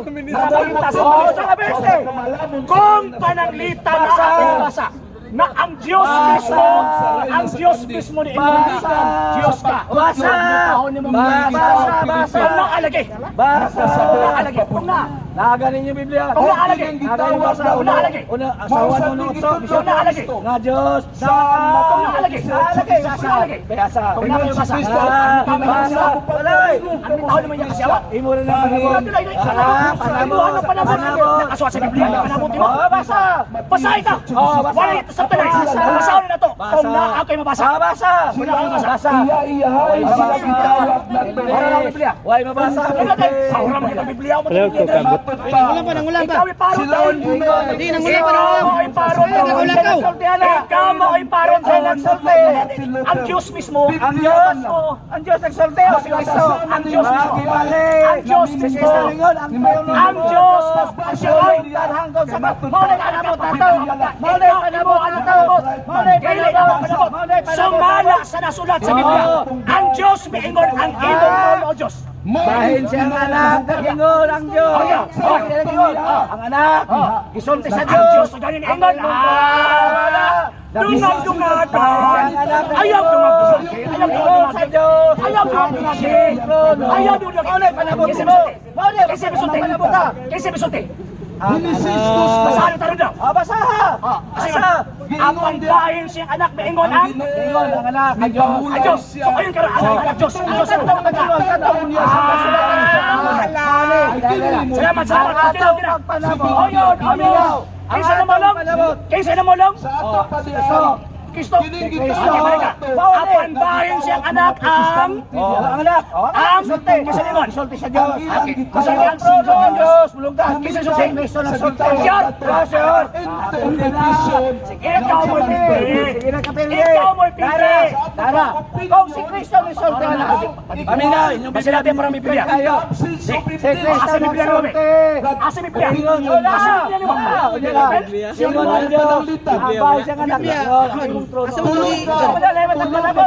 Nakakita sa Oh, sa verse. Kung pananglitan na ako nabasa na ang Diyos mismo, ang Diyos mismo ni Basa. Diyos ka. Basa. Basa, basa. Kung naalagay. Basa. Kung naalagay. Kung na. Naganin yung Biblia. Kung naalagay. Naganin basa. Kung naalagay. Una, asawa no no otso. Kung naalagay. Nga Diyos. Kung naalagay. Naalagay. Kung Basa. naalagay. Basa. Kung naalagay. Basa. Ah, basa. Walay. Ang bitaw naman niya kasi awa. Imo na lang panabot. Ah, panabot. Ano panabot? Nakasuwa sa Biblia. Panabot mo. Oh, basa. Basa ita. Oh, basa. Wala ito sa tanay. Basa. Basa na to. Basa. Kung na ako'y mabasa. Ah, basa. Wala akong mabasa. Basa. Iya iyahay sila gitawag na Wala na akong Biblia. Way mabasa. Wala tayo. Paura mo kita Biblia. Hello, ko kabot. Nangulam pa, nangulam pa. Ikaw ay parot. Sila ang bunay. Hindi, nangulam pa, nangulam. Ikaw ay parot. Nagulakaw. Ikaw mo ay parot. Nagsulti. Ang Diyos mismo. Ang Diyos. Ang Diyos nagsulti. O si Kristo. Ang Diyos mismo. Ang Ang Diyos mismo. Ang Diyos. Ang siya ay. Hanggang sa Mao na panabot nato. Mao na panabot nato. Mao na panabot. Mao na panabot. Sumala sa nasulat sa Biblia. Ang Diyos miingon ang imong trono o Diyos. Bahin siya ang anak, ingon ang Diyos. Oh, Bahin ingon. Ang anak, gisulti sa Ang Diyos. Diyos ang ganin ingon. Ah! Dungan dungagan. Ayaw dungan. Ayaw Ingon sa dungan. Diyos. Ayaw dungan. Ayaw dungan. Mao na panabot Kinsa mo. misulti? Mao na Kinsa misulti? panabot ha. Kinsa misulti? Hinisistos na Basahan ang taron daw. Ah, basa. Basa. Apan bahin siyang anak miingon ang Ingon ang anak, ang Diyos. ang Diyos. So ayun karon ang anak Diyos. Ang Diyos ang tawag ka. Salamat, salamat. Ang Okay na, okay na. atong pagpanabot. Oyon, oyon. Kinsa na molong? Kinsa na molong? Sa ato pa diyan. Kristo. Kristo. Okay, balik ka. Apan bahin siyang anak ang Oh, ang anak. Oh, ang gisulti. kinsa ningon? Gisulti sa Diyos. Ang Gisulti ang Trono ang Diyos, bulunggan. Kinsa sulti? Kristo nagsulti. Siyor. Siyor. Interpretation. Ikaw mo pili. Sige na kapili. Ikaw mo'y pili. Tara, tara. Kung si Kristo nagsulti na. Paminaw, inyong Basta natin parang Biblia. kayo. Absence of Si Kristo Asa Biblia nimo, be? nagsulti. Asa Biblia? Wala. Asa Biblia nimo? Wala. Ingon ang Diyos. Ang bahay siyang anak. Yun, ang imong trono. Asa mo to Wala, wala, wala, wala.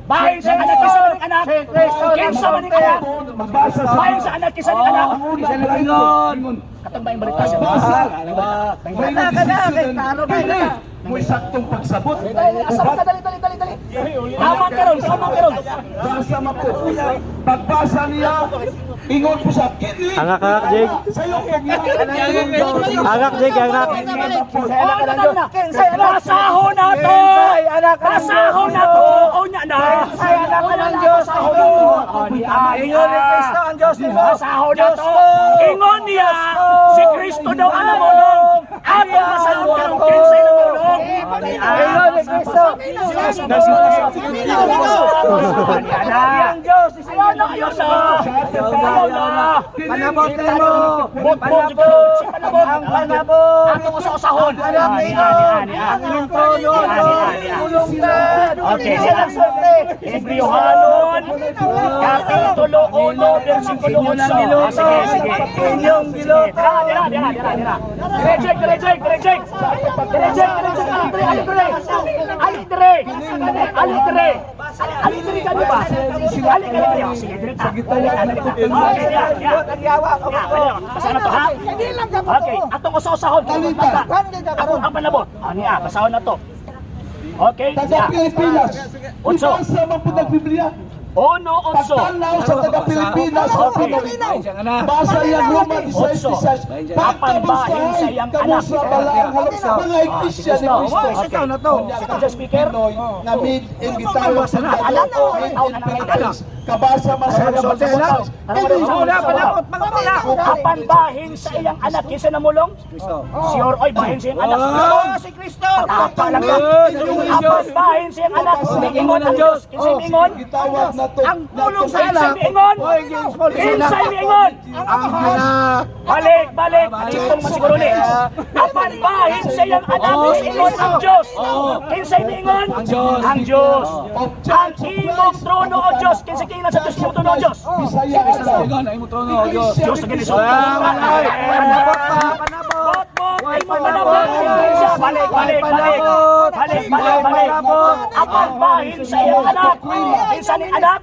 Bahin siyang anak kinsa man ang anak? Si Kristo Kinsa man ang anak? Magbasa sa Bahin sa anak kinsa man ang anak? Isa na ingon. Katong ba yung balita siya? Basa. Wala ka na, kay klaro ka na. May saktong pagsabot. Asa ka dali dali dali dali. Tama karon, tama karon. Basa mako. Pagbasa niya, ingon po sa kini. Angak, angak, Jake. Sayo kong Angak, Jake, angak. Kinsay anak ka ng Diyos. Kinsay anak. Basahon na to. Kinsay anak ka ng Diyos. Basahon na to. O nya na. Kinsay anak ka ng Diyos. Ingon ni Kristo ang Diyos nimo. Basahon na Diyos to. ko. Ingon niya si Kristo daw ang namulong. Atong basahon karon kinsay namulong. Ingon ni Kristo. Ang Diyos. Ayaw na, ayaw na. Ayaw na. Panabot nimo. Bot, bot, Panabot. si panabot. Ang panabot. Atong usa-usahon. Anak Ani, ni ani, ani, Ang ani. imong trono. Ani, ani, ani. Bulunggan. Okay. Siya nagsulti. Hebryohanon, Kapitulo 1, versikulo 8. Ah, sige, sige. Inyong giluto. Dira, dira, dira, dira, dira. Dire, Jake, dire, Jake, dire, Jake. Dire, Jake, dire, Jake. Ali, dire, ali, dire. Ali, dire. Ali, dire. Ali, dire ka, di ba? Ali, ka, dire. Oh, sige, dire ta. Dali, dali ta. Okay, diya, diya. Nagyawa ka Diya, diya. Basa na to, ha? Okay, atong usa-usahon. Ako ang panabot. Ani ah, basahon na to. Okay, Taga diya. Pilipinas. Otso. Ibasa man po ng Biblia. Uno, otso. Pagtanaw sa taga Pilipinas. Okay. Basa yang Roma 16:16. Apan bahin sa iyang Kamo anak. sa balaang halop sa mga iglesia ni Kristo. Okay. na to. Mr. Speaker, Pinoy nga made in gitawag sa Anak ko, made in Philippines. Kabasa man sa Anak. Wala, panabot, mga wala. Apan bahin sa iyang anak kinsa namulong? Siyor oy bahin sa iyang anak. Oh, si Kristo. Apa lang ka. Apan bahin sa iyang anak. Ingon ang Diyos. Kinsa miingon? Gitawag na to. Ang pulong sa Kinsa anak. miingon? Oy, gisulti sa Kinsa anak. miingon? Ang anak. Balik, balik. Itong masiguro ni. Apan bahin sa iyang anak. Ingon ang Diyos. Kinsa miingon? Ang Diyos. Ang Diyos. Ang imong trono o Diyos. Kinsa kinginan sa Diyos imong trono o Diyos? Bisaya adlaw. Ingon, ay mo trono, o Diyos. Diyos na gini. Panabot pa, panabot. Bot, bot. imong panabot. Kinsa? Balik, balik, balik. Balik, balik, balik. Apan bahin sa iyang anak. Kinsa ni anak?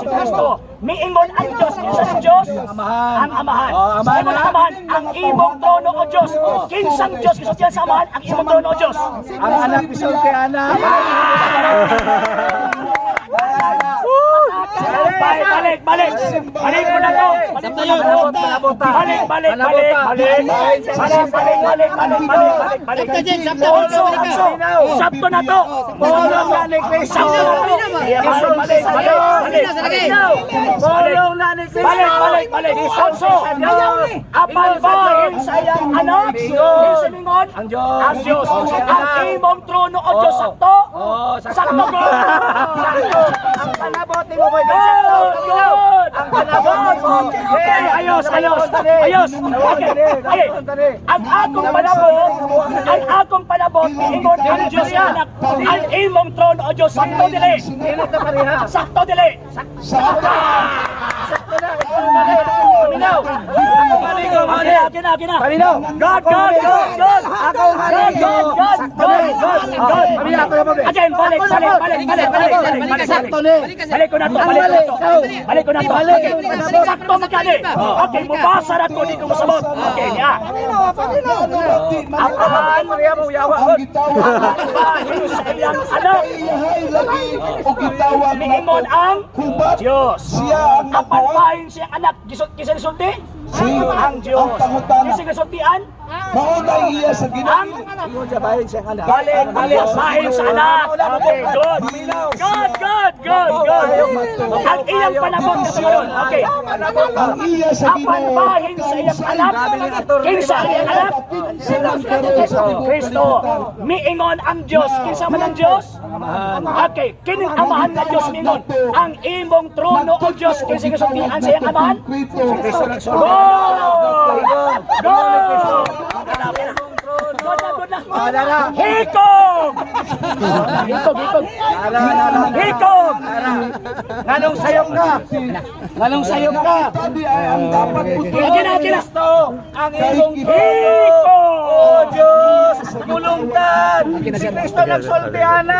Si Kristo. Miingon ang Diyos. Kinsa ni Diyos? Ang Amahan. Oh, Amahan. Ingon ang Amahan, ang imong trono o Diyos. Kinsang Diyos gisultihan sa Amahan, ang imong trono o Diyos. Ang anak gisulti anak. Balik, balik, balik. Balik mo na to. Balik mo na to. Balik, balik, balik, balik. Balik, balik, balik, balik, balik, balik, balik. Also, also, sabto na to. Pulong na ni Kristo. Sabto na to. Balik, balik, balik, balik. Pulong na ni Kristo. Balik, balik, balik. Also, apan bahin sa iyang anak? Kinsa mingon? Ang Diyos. Ang Diyos. Ang imong trono o Diyos, sakto? Oh, Sakto ko. Sakto. Ang panabot ni mo koy sakto. Good, good. Ang panabot mo. Okay, ayos, ayos, ayos. Okay, okay. Ang akong panabot, miingon ang Diyos sa anak, ang imong trono o Diyos, sakto dili. Dili ta pareha. Sakto dili. Sa Sakto na. Paminaw. Ako maligo mo Okay, okay na, okay na. Paminaw. God, God, God, God. Ako haligo. God, God, Sakto na. God, God, God. Paminaw ako na po. Again, balik, balik, balik, balik, balik, balik, balik. Sakto ni. Balik ko na to, balik ko na to. Balik ko na to. Okay, sakto magkani. Okay, mubasa na to, di ko masabot. Okay, niya. Apan, Pareha mo yawa. ang gitawag bahin sa iyang anak. iyahay lagi o gitawag Miingon ang Hubat Diyos. siya ang Apan nagbuhat bahin sa iyang anak. Gisot kinsa gisulti? Si Ang Diyos. ang pangutana. Kinsa gisultian? Mao na iya sa Ang Ginoo. Ingon siya bahin siyang anak. balik, balik, bahin sa anak. Okay, good. Good, good, good, good. Ang iyang panabot na karon. Okay. Ang iya sa Apan Ginoo. bahin sa iyang anak. Kinsa ang iyang anak? Kristo. Miingon ang Diyos. Kinsa man ang Diyos? Okay, kining amahan nga Diyos miingon. Ang imong trono o Diyos kinsa gisultian sa iyang amahan? Kristo. Go! Go! Good na, good na. Wala na. Hikog! Hikog, hikog. Hikog! Nganong sayop ka? Nganong sayop ka? Tadi ay ang dapat putulan. Okay na, okay na. Kristo, ang imong trono. Hikog! O Diyos, kulungtan. Si Kristo nagsulti anak.